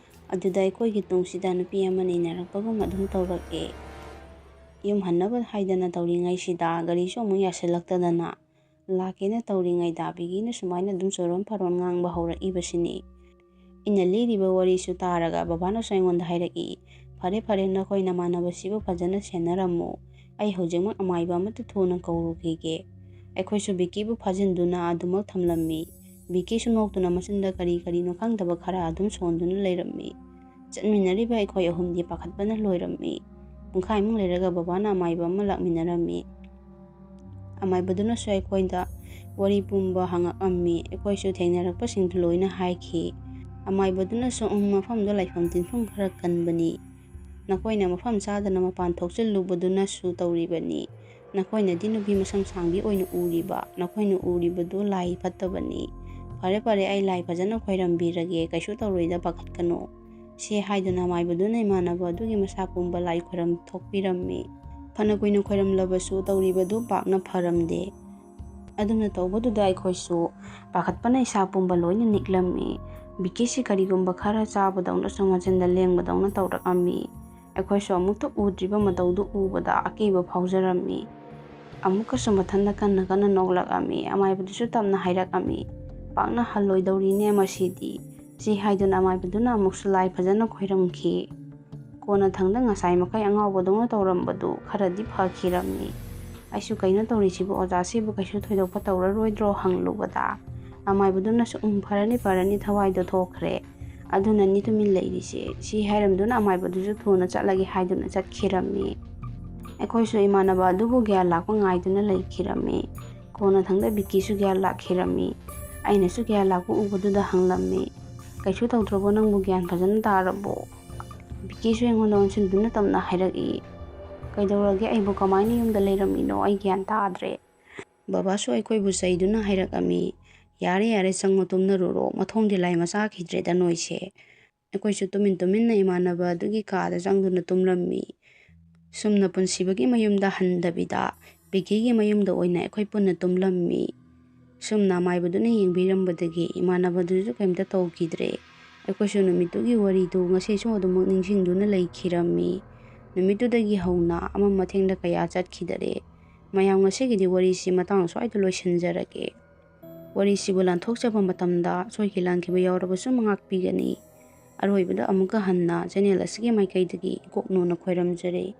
ꯑꯗꯨꯗ ꯑꯩꯈꯣꯏꯒꯤ ꯇꯨꯡꯁꯤꯗ ꯅꯨꯄꯤ ꯑꯃꯅ ꯏꯟꯅꯔꯛꯄꯒꯨꯝ ꯑꯗꯨꯝ ꯇꯧꯔꯛꯑꯦ"꯫ ꯌꯨꯝ ꯍꯟꯅꯕ ꯍꯥꯏꯗꯅ ꯇꯧꯔꯤꯉꯩꯁꯤꯗ ꯒꯥꯔꯤꯁꯨ ꯑꯃꯨꯛ ꯌꯥꯁꯤꯜꯂꯛꯇꯗꯅ ꯂꯥꯛꯀꯦꯅ ꯇꯧꯔꯤꯉꯩꯗ ꯕꯤꯀꯤꯅ ꯁꯨꯃꯥꯏꯅ ꯑꯗꯨꯝ ꯆꯨꯔꯣꯟ ꯐꯥꯔꯣꯟ ꯉꯥꯡꯕ ꯍꯧꯔꯛꯏꯕꯁꯤꯅꯤ꯫ ꯑꯩꯅ ꯂꯤꯔꯤꯕ ꯋꯥꯔꯤꯁꯨ ꯇꯥꯔꯒ ꯕꯕꯥꯅꯁꯨ ꯑꯩꯉꯣꯟꯗ ꯍꯥꯏꯔꯛꯏ, "ꯐꯔꯦ ꯐꯔꯦ, ꯅꯈꯣꯏ ꯅꯃꯥꯟꯅꯕꯁꯤꯕꯨ ꯐꯖꯅ ꯁꯦꯟꯅꯔꯝꯃꯨ, ꯑꯩ ꯍꯧꯖꯤꯛꯃꯛ ꯑꯃꯥꯏꯕ ꯑꯃꯠꯇ ꯊꯨꯅ ꯀꯧꯔꯨꯈꯤꯒꯦ꯫" ꯑꯩꯈꯣꯏꯁꯨ ꯕꯤꯀꯤꯕꯨ ꯐꯥꯖꯤꯟꯗꯨꯅ ꯑꯗꯨꯃꯛ ꯊꯝꯂꯝꯃꯤ꯫ ꯕꯤꯀꯤꯁꯨ ꯅꯣꯛꯇꯨꯅ ꯃꯆꯤꯟꯗ ꯀꯔꯤ ꯀꯔꯤꯅꯣ ꯈꯪꯗꯕ ꯈꯔ ꯑꯗꯨꯝ ꯁꯣꯟꯗꯨꯅ ꯂꯩꯔꯝꯃꯤ꯫ ꯆꯠꯃꯤꯟꯅꯔꯤꯕ ꯑꯩꯈꯣꯏ ꯑꯍꯨꯝꯗꯤ ꯄꯥꯈꯠꯄꯅ ꯂꯣꯏꯔꯝꯃꯤ꯫ ꯄꯨꯡꯈꯥꯏꯃꯨꯛ ꯂꯩꯔꯒ ꯕꯕꯥꯅ ꯑꯃꯥꯏꯕ ꯑꯃ ꯂꯥꯛꯃꯤꯟꯅꯔꯝꯃꯤ꯫ ꯑꯃꯥꯏꯕꯗꯨꯅꯁꯨ ꯑꯩꯈꯣꯏꯗ ꯋꯥꯔꯤ ꯄꯨꯝꯕ ꯍꯪꯉꯛꯑꯝꯃꯤ꯫ ꯑꯩꯈꯣꯏꯁꯨ ꯊꯦꯡꯅꯔꯛꯄꯁꯤꯡꯗꯨ ꯂꯣꯏꯅ ꯍꯥꯏꯈꯤ꯫ ꯑꯃꯥꯏꯕꯗꯨꯅꯁꯨ, "ꯎꯝ, ꯃꯐꯝꯗꯣ ꯂꯥꯏꯐꯝ ꯇꯤꯟꯐꯝ ꯈꯔ ꯀꯟꯕꯅꯤ꯫ ꯅꯈꯣꯏꯅ ꯃꯐꯝ ꯆꯥꯗꯅ ꯃꯄꯥꯟ ꯊꯣꯛꯆꯤꯜꯂꯨꯕꯗꯨꯅꯁꯨ ꯇꯧꯔꯤꯕꯅꯤ꯫ ꯅꯈꯣꯏꯅꯗꯤ ꯅꯨꯄꯤ ꯃꯁꯝ ꯁꯥꯡꯕꯤ ꯑꯣꯏꯅ ꯎꯔꯤꯕ, ꯅꯈꯣꯏꯅ ꯎꯔꯤꯕꯗꯨ ꯂꯥꯏ ꯐꯠꯇꯕꯅꯤ꯫ ꯐꯔꯦ ꯐꯔꯦ, ꯑꯩ ꯂꯥꯏ ꯐꯖꯅ ꯈꯣꯏꯔꯝꯕꯤꯔꯒꯦ, ꯀꯩꯁꯨ ꯇꯧꯔꯣꯏꯗ, ꯄꯥꯈꯠꯀꯅꯨ꯫" ꯁꯤ ꯍꯥꯏꯗꯨꯅ ꯑꯃꯥꯏꯕꯗꯨꯅ ꯏꯃꯥꯟꯅꯕ ꯑꯗꯨꯒꯤ ꯃꯁꯥ ꯄꯨꯝꯕ ꯂꯥꯏ ꯈꯣꯏꯔꯝ ꯊꯣꯛꯄꯤꯔꯝꯃꯤ꯫ ꯐꯅ ꯀꯨꯏꯅ ꯈꯣꯏꯔꯝꯂꯕꯁꯨ ꯇꯧꯔꯤꯕꯗꯨ ꯄꯥꯛꯅ ꯐꯔꯝꯗꯦ꯫ ꯑꯗꯨꯝꯅ ꯇꯧꯕꯗꯨꯗ ꯑꯩꯈꯣꯏꯁꯨ ꯄꯥꯈꯠꯄꯅ ꯏꯁꯥ ꯄꯨꯝꯕ ꯂꯣꯏꯅ ꯅꯤꯛꯂꯝꯃꯤ꯫ ꯕꯤꯀꯤꯁꯤ ꯀꯔꯤꯒꯨꯝꯕ ꯈꯔ ꯆꯥꯕꯗꯧꯅꯁꯨ ꯃꯆꯤꯟꯗ ꯂꯦꯡꯕꯗꯧꯅ ꯇꯧꯔꯛꯑꯝꯃꯤ꯫ ꯑꯩꯈꯣꯏꯁꯨ ꯑꯃꯨꯛꯇ ꯎꯗ꯭ꯔꯤꯕ ꯃꯇꯧꯗꯨ ꯎꯕꯗ ꯑꯀꯤꯕ ꯐꯥꯎꯖꯔꯝꯃꯤ꯫ ꯑꯃꯨꯛꯀꯁꯨ ꯃꯊꯟꯇ ꯀꯟꯅ ꯀꯟꯅ ꯅꯣꯛꯂꯛꯑꯝꯃꯤ꯫ ꯑꯃꯥꯏꯕꯗꯨꯁꯨ ꯇꯞꯅ ꯍꯥꯏꯔꯛꯑꯝꯃꯤ, "ꯄꯥꯛꯅ ꯍꯜꯂꯣꯏꯗꯧꯔꯤꯅꯦ ꯃꯁꯤꯗꯤ꯫" ꯁꯤ ꯍꯥꯏꯗꯨꯅ ꯑꯃꯥꯏꯕꯗꯨꯅ ꯑꯃꯨꯛꯁꯨ ꯂꯥꯏ ꯐꯖꯅ ꯈꯣꯏꯔꯝꯈꯤ꯫ ꯀꯣꯟꯅꯊꯪꯗ ꯉꯁꯥꯏ ꯃꯈꯩ ꯑꯉꯥꯎꯕꯗꯧꯅ ꯇꯧꯔꯝꯕꯗꯨ ꯈꯔꯗꯤ ꯐꯈꯤꯔꯝꯃꯤ꯫ ꯑꯩꯁꯨ, "ꯀꯩꯅꯣ ꯇꯧꯔꯤꯁꯤꯕꯨ? ꯑꯣꯖꯥꯁꯤꯕꯨ ꯀꯩꯁꯨ ꯊꯣꯏꯗꯣꯛꯄ ꯇꯧꯔꯔꯣꯏꯗ꯭ꯔꯣ?" ꯍꯪꯂꯨꯕꯗ ꯑꯃꯥꯏꯕꯗꯨꯅꯁꯨ, "ꯎꯝ, ꯐꯔꯅꯤ, ꯐꯔꯅꯤ, ꯊꯋꯥꯏꯗꯣ ꯊꯣꯛꯈ꯭ꯔꯦ꯫ ꯑꯗꯨꯅꯅꯤ ꯇꯨꯃꯤꯟ ꯂꯩꯔꯤꯁꯦ꯫" ꯁꯤ ꯍꯥꯏꯔꯝꯗꯨꯅ ꯑꯃꯥꯏꯕꯗꯨꯁꯨ ꯊꯨꯅ ꯆꯠꯂꯒꯦ ꯍꯥꯏꯗꯨꯅ ꯆꯠꯈꯤꯔꯝꯃꯤ꯫ ꯑꯩꯈꯣꯏꯁꯨ ꯏꯃꯥꯟꯅꯕ ꯑꯗꯨꯕꯨ ꯒ꯭ꯌꯥꯟ ꯂꯥꯛꯄ ꯉꯥꯏꯗꯨꯅ ꯂꯩꯈꯤꯔꯝꯃꯤ꯫ ꯀꯣꯟꯅꯊꯪꯗ ꯕꯤꯀꯤꯁꯨ ꯒ꯭ꯌꯥꯟ ꯂꯥꯛꯈꯤꯔꯝꯃꯤ꯫ ꯑꯩꯅꯁꯨ ꯒ꯭ꯌꯥꯟ ꯂꯥꯛꯄ ꯎꯕꯗꯨꯗ ꯍꯪꯂꯝꯃꯤ, "ꯀꯩꯁꯨ ꯇꯧꯗ꯭ꯔꯕꯣ? ꯅꯪꯕꯨ ꯒ꯭ꯌꯥꯟ ꯐꯖꯅ ꯇꯥꯔꯕꯣ?" ꯕꯤꯀꯤꯁꯨ ꯑꯩꯉꯣꯟꯗ ꯑꯣꯟꯁꯤꯟꯗꯨꯅ ꯇꯞꯅ ꯍꯥꯏꯔꯛꯏ, "ꯀꯩꯗꯧꯔꯒꯦ? ꯑꯩꯕꯨ ꯀꯃꯥꯏꯅ ꯌꯨꯝꯗ ꯂꯩꯔꯝꯃꯤꯅꯣ? ꯑꯩ ꯒ꯭ꯌꯥꯟ ꯇꯥꯗ꯭ꯔꯦ꯫" ꯕꯕꯥꯁꯨ ꯑꯩꯈꯣꯏꯕꯨ ꯆꯩꯗꯨꯅ ꯍꯥꯏꯔꯛꯑꯝꯃꯤ, "ꯌꯥꯔꯦ, ꯌꯥꯔꯦ, ꯆꯪꯉꯣ, ꯇꯨꯝꯅꯔꯨꯔꯣ꯫ ꯃꯊꯣꯡꯗꯤ ꯂꯥꯏ ꯃꯆꯥꯈꯤꯗ꯭ꯔꯦꯗ ꯅꯣꯏꯁꯦ꯫" ꯑꯩꯈꯣꯏꯁꯨ ꯇꯨꯃꯤꯟ ꯇꯨꯃꯤꯟꯅ ꯏꯃꯥꯟꯅꯕ ꯑꯗꯨꯒꯤ ꯀꯥꯗ ꯆꯪꯗꯨꯅ ꯇꯨꯝꯂꯝꯃꯤ꯫ ꯁꯨꯝꯅ ꯄꯨꯟꯁꯤꯕꯒꯤ ꯃꯌꯨꯝꯗ ꯍꯟꯗꯕꯤꯗ ꯕꯤꯀꯤꯒꯤ ꯃꯌꯨꯝꯗ ꯑꯣꯏꯅ ꯑꯩꯈꯣꯏ ꯄꯨꯟꯅ ꯇꯨꯝꯂꯝꯃꯤ꯫ ꯁꯨꯝꯅ ꯑꯃꯥꯏꯕꯗꯨꯅ ꯌꯦꯡꯕꯤꯔꯝꯕꯗꯒꯤ ꯏꯃꯥꯟꯅꯕꯗꯨꯁꯨ ꯀꯩꯝꯇ ꯇꯧꯈꯤꯗ꯭ꯔꯦ꯫ ꯑꯩꯈꯣꯏꯁꯨ ꯅꯨꯃꯤꯠꯇꯨꯒꯤ ꯋꯥꯔꯤꯗꯨ ꯉꯁꯤꯁꯨ ꯑꯗꯨꯃꯛ ꯅꯤꯡꯁꯤꯡꯗꯨꯅ ꯂꯩꯈꯤꯔꯝꯃꯤ꯫ ꯅꯨꯃꯤꯠꯇꯨꯗꯒꯤ ꯍꯧꯅ ꯑꯃꯝ ꯑꯊꯦꯡꯗ ꯀꯌꯥ ꯆꯠꯈꯤꯗꯔꯦ꯫ ꯃꯌꯥꯝ, ꯉꯁꯤꯒꯤꯗꯤ ꯋꯥꯔꯤꯁꯤ ꯃꯇꯥꯡ ꯑꯁ꯭ꯋꯥꯏꯗ ꯂꯣꯏꯁꯤꯟꯖꯔꯒꯦ꯫ ꯋꯥꯔꯤꯁꯤꯕꯨ ꯂꯥꯟꯊꯣꯛꯆꯕ ꯃꯇꯝꯗ ꯁꯣꯏꯈꯤ ꯂꯥꯟꯈꯤꯕ ꯌꯥꯎꯔꯕꯁꯨ ꯃꯉꯥꯛꯄꯤꯒꯅꯤ꯫ ꯑꯔꯣꯏꯕꯗ ꯑꯃꯨꯛꯀ ꯍꯟꯅ ꯆꯦꯅꯦꯜ ꯑꯁꯤꯒꯤ ꯃꯥꯏꯀꯩꯗꯒꯤ ꯏꯀꯣꯛꯅꯣꯅ ꯈꯣꯏꯔꯝꯖꯔꯤ꯫